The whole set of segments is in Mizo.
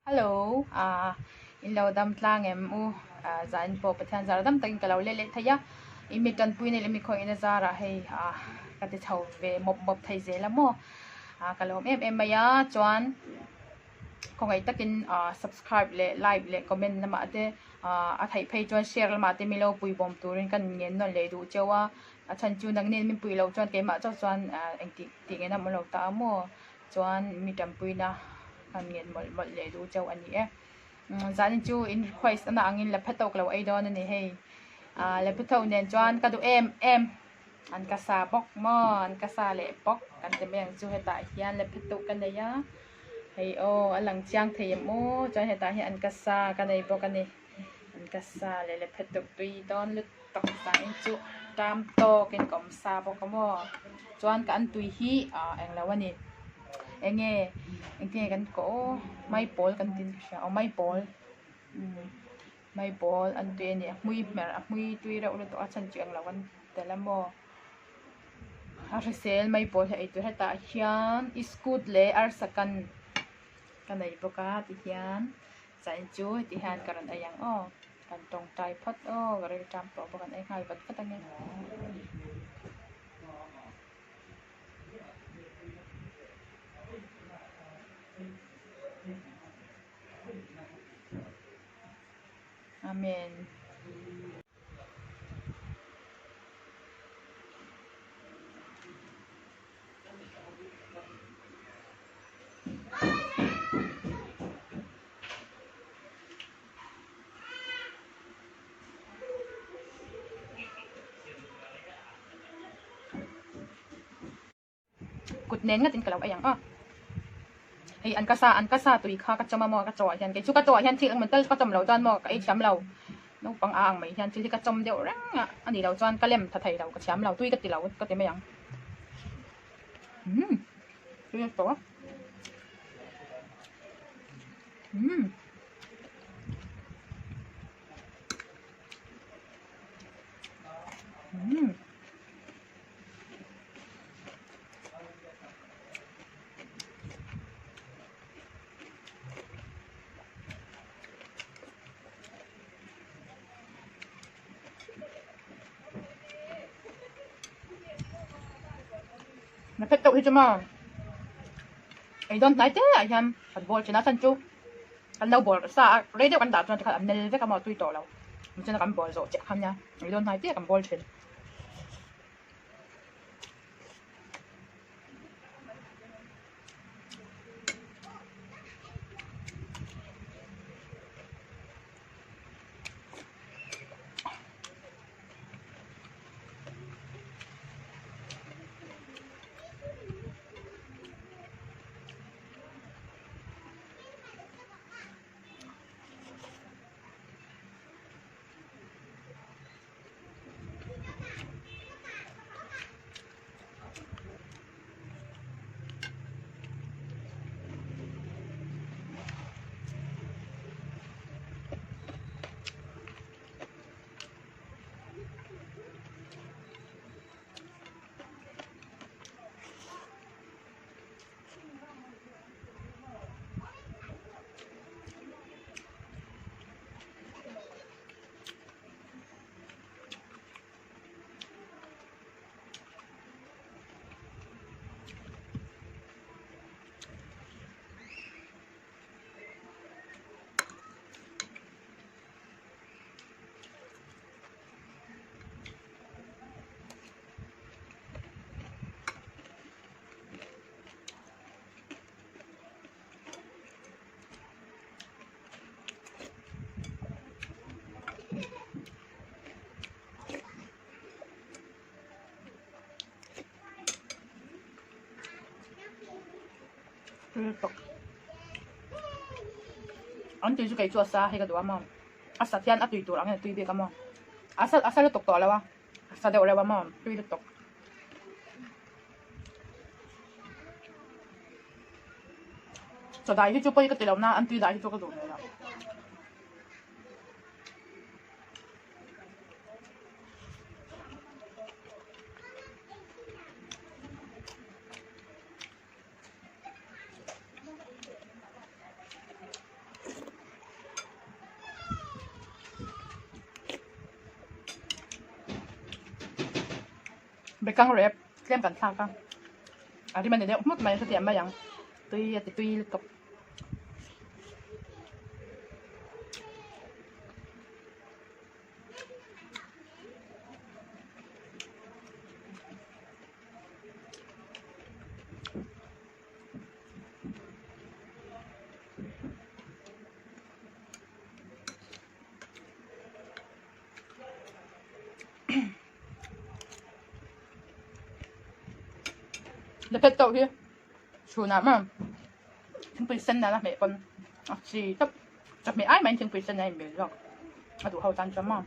Hello ah in lo dam tlang em u ah zan pawh Pathian zar dam takin ka lo let leh thei a i mi tanpui nei leh mi khawih na zarah hei ah ka ti chho ve mawp mawp thei zel a maw ah ka lawm em em mai a chuan khawngaih takin ah subscribe leh like leh comment lamah te ah a theih phei chuan share lamah te milo pui bawm turin ka ngen nawn leh duh cheu a a chhan chu nangni min puih loh chuan keimah chauh chuan ah engtik tih ngen a awm lo ta a maw. Chuan mi tanpuina kan ngen mawlh mawlh leh duh chauh a ni e. Zanin chu in request ana angin la phe tawk lo ei dawn a ni hei. Ah la phe tawk nen chuan ka duh em em an ka sa bawk maw an ka sa leh bawk kan ti mai ang chu hetah hian la phe tawk ka nei a hei aw a lang chiang thei em aw chuan hetah hian an ka sa ka nei bawk a ni an ka sa leh la phe tawk tui dawn lutuk. Taksa in chu tam tawkin ka awm sa bawk a maw chuan ka an tui hi ah englo a ni enge engtinge kan kawh aw maipawl kan tin ka hria aw maipawl umm maipawl an tui a ni a hmui hmer a hmui tui reuh lutuk a chhan chu englo kan tel a maw a hrisel maipawl hi eitur hetah hian iskut leh arsa kan ka nei bawk a tihian zanin chu heti hian ka rawn ei ang aw. Kan tawngtai phawt aw ka rilṭam tawh bawk an ei nghal vat vat ange. Amen. Kut nen ngatin ka lo ei ang a hei an ka sa an ka sa tui kha ka chawm a maw ka chaw ah hian kei chu ka chaw ah hian thil engemaw tal ka chawm loh chuan maw ka ei thiam lo naupang a ang mai hian thil hi ka chawm deuh reng a a nih loh chuan ka lem tha thei lo ka thiam lo tui ka ti lo ka ti mai ang umm tui a tawh a. Umm. Umm. Na phet tawh hi chu maw. Ei dawn hnai te ah hian kan bawl thin a chhan chu kan lo bawl sa a rei deuh kan dah chuan tikhan a mel vek a maw tui tawh lo chuan kan bawl zawh chiah kha nia ei dawn hnai te ah kan bawl thin. lutuk. An tui chu kei chu a sa hei ka duh a maw. A sat hian a tui tur ang in a tui bik a maw. A sa a sa lutuk tawh lo a, a sa deuh reuh a maw tui lutuk. Chaw dai hi chu pawi ka ti lo na an tui dai hi chu ka duh ve lo. Bekang rep tlem kan thlak a a rim a ni deuh hmut mai hetiang mai ang tui a ti tui lutuk. Lepet tawh hi chhunah maw thingpui sen nana hmeh pawn a chi tawp chawhmeh ai maiin thingpui sen a inmil zawk a duh ho tan chuan maw.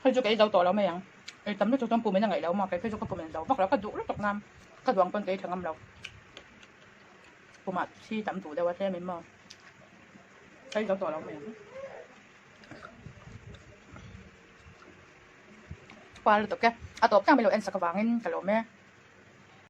Hei chu ka ei zo tawh lo mai ang. Ei tam lutuk chuan pum in a ngaih lo maw? Kei phei chu ka pum in zo vak lo, ka duh lutuk nan ka duang pawn ka ei tha ngam lo. Pumah thi tam duh deuh a tlem in maw? Ka ei zo tawh lo mai ang. Kual lutuk e. A tawp tlang mai lo en sak avangin ka lawm e.